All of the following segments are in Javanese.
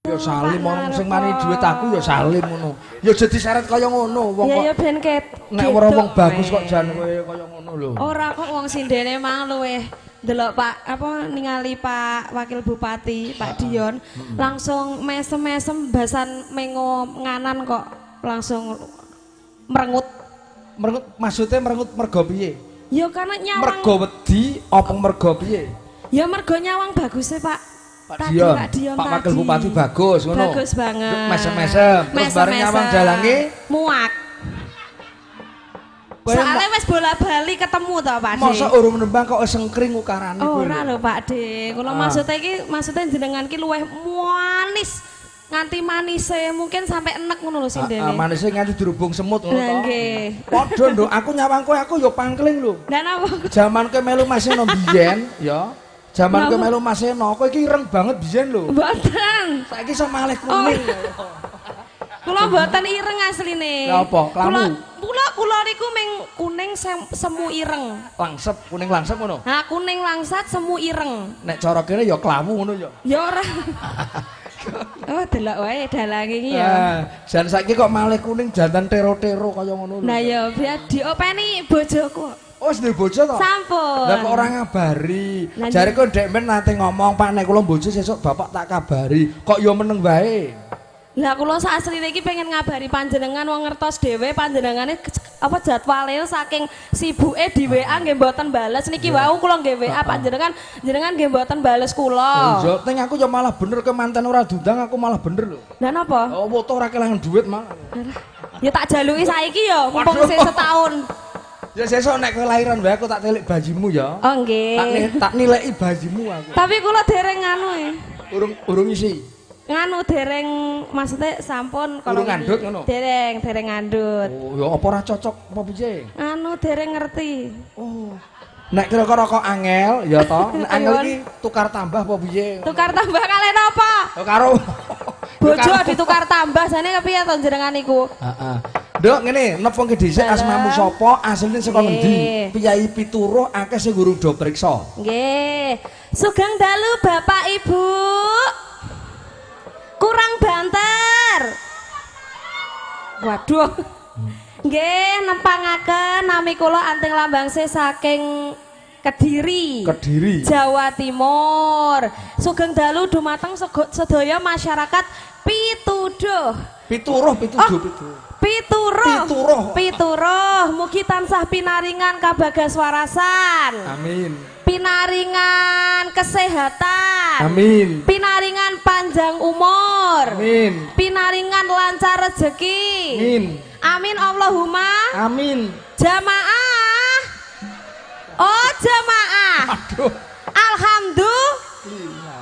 Ya Salim wong sing mari dhuwit aku ya Salim ngono. Ya aja diseret kaya ngono wong kok. Ya ya ben ket. Nek ora wong bagus kok jan kowe kaya ngono lho. Ora kok wong sindene mang luweh ndelok Pak apa ningali Pak Wakil Bupati Pak Dion langsung mesem-mesem basan mengo nganan kok langsung merengut. Merengut maksudnya merengut mergo piye? Ya karena nyawang. Mergo wedi apa mergo piye? Ya mergo nyawang bagusnya Pak. Pak Dion, Pak Dion Pak Wakil Bupati bagus ngono. Bagus banget. Mesem-mesem, terus bareng nyawang dalange muak. Soalnya wis bola-bali ketemu to Pak De. Masa urung nembang kok sengkring ukarane kowe. Ora lho Pak De. Kula maksudnya iki maksudnya jenengan ki luweh manis. Nganti manise mungkin sampai enek ngono lho sindene. Manise nganti dirubung semut ngono to. Nggih. Padha nduk, aku nyawang kowe aku ya pangkling lho. Lah napa? Jaman kowe melu Mas Seno biyen ya. Jaman kowe melu Mas Seno, kowe iki ireng banget biyen lho. Mboten. Saiki iso malih kuning. Kula mboten ireng asline. Lha apa? Klamu. Kula niku ming kuning semu ireng. Langsep, kuning langsep ngono. Ha, kuning langsat semu ireng. Nek cara kene ya klamu ngono ya. Ya ora. Oh, delok wae dalange iki ya. Jan saiki kok malih kuning jantan tero-tero kaya ngono lho. Lah ya biar diopeni bojoku. Oh, wis duwe bojo to? Sampun. Lah kok ora ngabari. Jare kok ndek men nate ngomong, Pak nek kula bojo sesuk bapak tak kabari. Kok ya meneng wae. Lah kula sak asline iki pengen ngabari panjenengan wong ngertos dhewe panjenengane apa jadwale saking sibuke di WA nggih mboten bales niki wau kula nggih WA panjenengan jenengan nggih mboten bales kula. Iya, ning aku ya malah bener ke manten ora diundang aku malah bener lho. Lah napa? Oh, foto ora kelangan duit malah. Ya tak jaluki saiki ya mumpung sik setahun. Ya sesuk nek kowe lahiran wae aku tak telik bajimu ya. Oh nggih. Tak nilai bajimu aku. Tapi kula dereng nganu e. Urung isi. Nganu dereng maksudnya sampun kalau ngandut ngono. Dereng ngandut. Oh, ya apa ora cocok apa piye? Nganu dereng ngerti. Oh. Nek kira-kira kok angel ya toh, nek angel iki tukar tambah apa piye? Tukar tambah kalian apa? Ya karo bojo ditukar tambah jane kepiye to jenengan niku? Heeh. Nduk ngene, nepungke dhisik asmamu sapa, asline saka ngendi? Piyayi Pituruh akeh sing urung do priksa. Nggih. Sugeng dalu Bapak Ibu. Kurang banter. Waduh. Nggih, nempangaken nami kula Anting Lambangse saking Kediri. Kediri. Jawa Timur. Sugeng dalu dumateng sedaya masyarakat Pituduh. Pituruh, pituduh, pituruh. Pituruh. Pituruh. Pituruh. Mugi tansah pinaringan kabagas warasan. Amin. Pinaringan kesehatan. Amin. Pinaringan panjang umur. Amin. Pinaringan lancar rezeki. Amin. Amin Allahumma. Amin. Jamaah. Oh jamaah. Aduh. Alhamdulillah.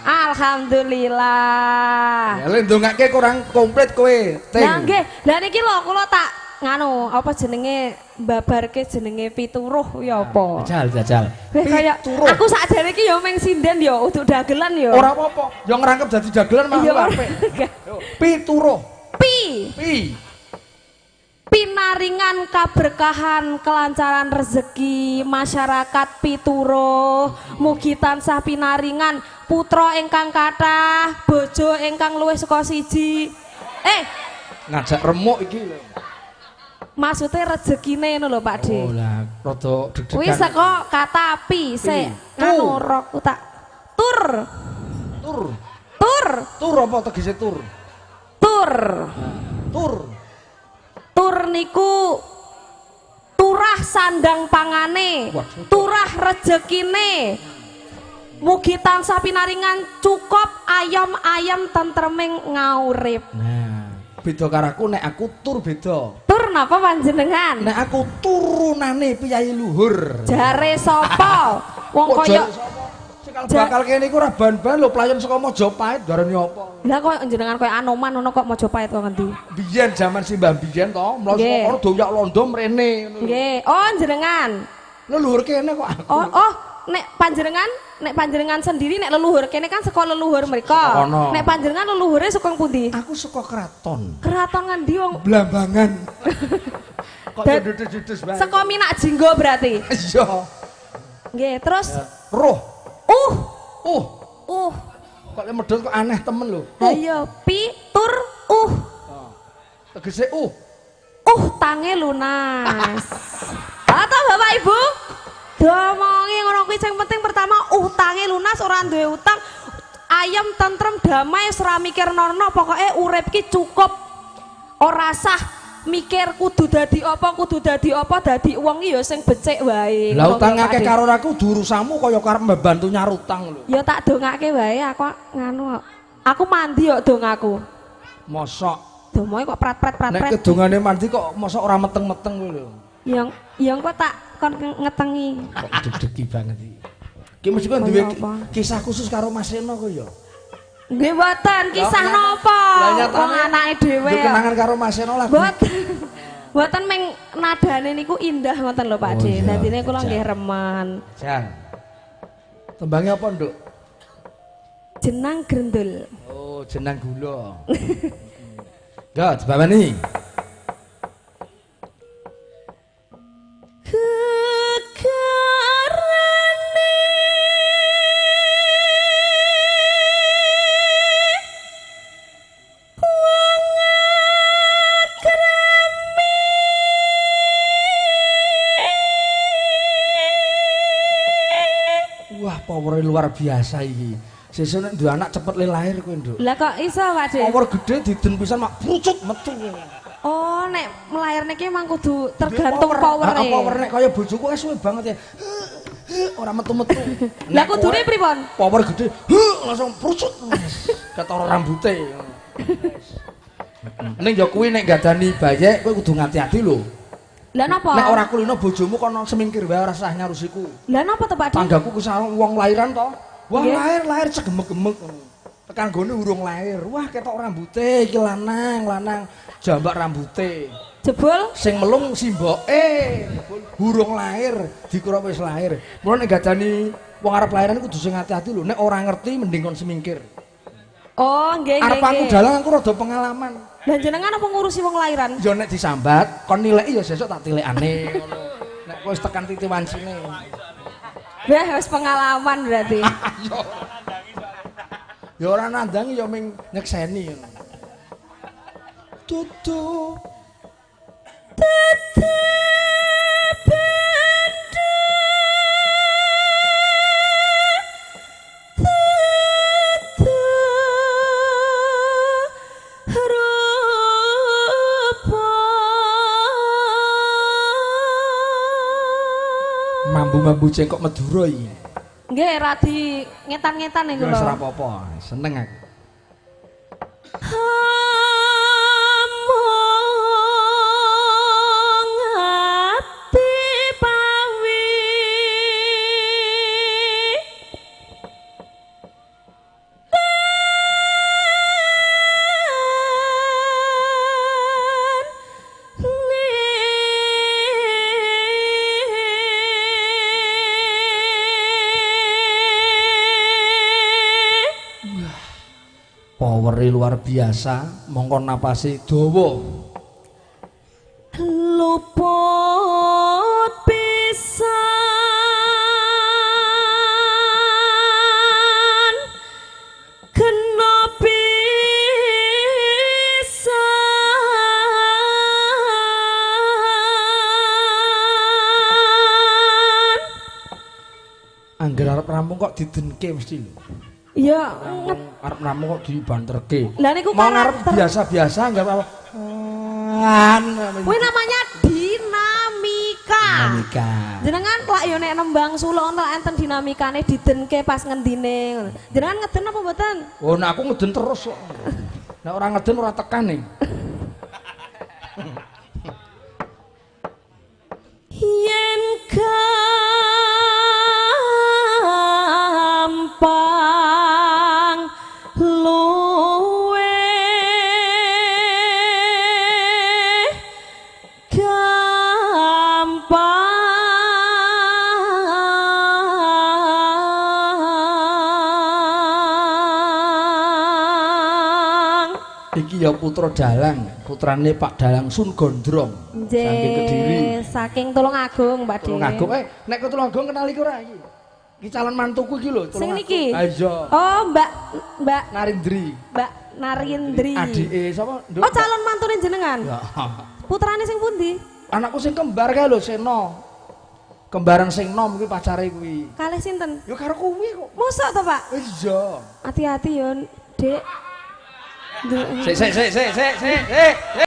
Alhamdulillah. Ya lek ndongake kurang komplit kowe. Lah nggih, lah niki lho kula tak nganu apa jenenge mbabarke jenenge Pituruh ya apa? Jajal, jajal. Weh kaya aku sakjane iki ya meng sinden ya uduk dagelan ya. Ora apa-apa, ya ngrangkep dadi dagelan malah apik. Pituruh. Pi. Pi. Pinaringan kaberkahan kelancaran rezeki masyarakat Pituruh mugi tansah pinaringan putra ingkang kathah bojo ingkang luwih saka siji. Ngajak remuk iki lho. Maksudnya rezekine ngono lho Pak De. Oh lah rada deg-degan. Kuwi saka kata pi sik nganu rok tak tur. Tur. Tur. Tur apa tegese tur? Tur. Tur. Tur niku turah sandang pangane, turah rejekine. Mugi tansah pinaringan cukup ayam-ayam tentreming ngaurip. Nah, beda karo aku nek aku tur beda. Tur napa panjenengan? Nek aku turunane piyayi luhur. Jare sapa? Wong kaya sikal bakal kene iku ora ban-ban lho playon saka Majapahit darane apa? Lah kok jenengan kaya Anoman ngono kok Majapahit kok ngendi? Biyen jaman Simbah biyen to, mlayu saka kono doyak londo mrene ngono. Nggih. Oh jenengan. Leluhur kene kok aku. Oh, oh, nek panjenengan sendiri nek leluhur kene kan saka leluhur mriko. Nek panjenengan leluhure saka pundi? Aku saka kraton. Kraton ngendi wong? Blambangan. Kok judes-judes bae. Saka Minak Jinggo berarti. Iya. Nggih, terus roh. Kok lek medhot kok aneh temen lho. Ayo pitur Tegese Utange lunas. Atau Bapak Ibu, diomongi ngono kuwi sing penting pertama utange lunas, ora duwe utang, ayem tentrem damai, ora mikir nono, pokoke urip ki cukup. Ora sah mikir kudu dadi apa, kudu dadi apa, dadi wong ki ya sing becik wae. Lah utang akeh karo aku urusanmu kaya karep membantu nyar utang lho. Ya tak dongake wae aku nganu. Aku mandi kok dongaku. Mosok domoe kok prat-prat-prat. Nek kedongane mandi kok mosok ora meteng-meteng kuwi lho. Yang kok tak kon ngetengi. Kok deg-degi banget iki. Ki mesti kon duwe kisah khusus karo Mas Seno kok ya. Nggih mboten, kisah napa? Wong anake dhewe. Kenangan karo Mas Seno lah. Mboten. Mboten meng nadane niku indah ngoten lho Pak De. Dadine kula nggih remen. Jan. Tembangnya apa, Nduk? Jenang grendul. Oh, jenang gula. God, Bapak nih. Kekarane wong akrami Wah, powernya luar biasa iki. Sesuk nek duwe anak cepet le lahir kowe, Nduk. Lah kok iso, Pak De? Power gede diden pisan mak brucut metu. Oh, nek melairne iki emang kudu tergantung powere. Heeh, power nek kaya bojoku suwe banget ya. Ora metu-metu. Lah kudune pripun? Power gede, langsung brucut. Ketara rambute. Ning ya kuwi nek gadani bayek kowe kudu ngati-ati lho. Lah napa? Nek ora kulino bojomu kono semingkir wae ora sah nyarusiku. Lah napa to, Pak De? Tanggaku kesal wong lairan to. Wah, lahir cegemek-gemek. Tekan gone urung lahir. Wah, ketok rambute iki lanang, lanang jambak rambute. Jebul sing melung simboke. Jebul urung lahir, dikira wis lahir. Mula nek gadani wong arep lahiran kudu sing ati-ati lho. Nek ora ngerti mending kon semingkir. Oh, nggih nggih. Arep aku dalang aku rada pengalaman. Lah jenengan apa ngurusi wong lahiran? Ya nek disambat, kon nileki ya sesuk tak tilekane ngono. Nek wis tekan titi wancine. Wah, wis pengalaman berarti. Ya ora nandangi ya ming nyekseni. Tutu tetep benda tetep rupa. Mambu-mambu cengkok Madura iki. Nggih, radi ngetan-ngetan niku lho. Wis ora apa-apa, seneng aku. Amung ati pawi Powere luar biasa, mongko napase dawa. Luput pisan kena pisan. Angger arep rampung kok didenke mesti lho. Iya, arep rampung kok dibanterke. Lah niku mau ngarep biasa-biasa enggak apa-apa. Kuwi namanya dinamika. Dinamika. Jenengan lak yo nek nembang suluk lak enten dinamikane didenke pas ngendine ngono. Jenengan ngeden apa mboten? Oh, nek aku ngeden terus kok. Nek ora ngeden ora tekan nih. Yen gampang luwe gampang Iki ya putra dalang, putrane Pak Dalang Sun Gondrong saking Kediri, saking Tulungagung, Pak De. Tulungagung, nek ke Tulungagung kenal iki ora iki? Iki calon mantuku iki lho, Sing niki? Ah iya. Oh, Mbak Mbak Narindri. Mbak Narindri. Adike sapa? Nduk? Oh, calon mantune jenengan. Ya. Putrane sing pundi? Anakku sing kembar kae lho, Seno. Kembaran sing nom kuwi pacare kuwi. Kalih sinten? Ya karo kuwi kok. Mosok to, Pak? Iya. Hati-hati yo, Dek. Sik sik sik sik sik sik.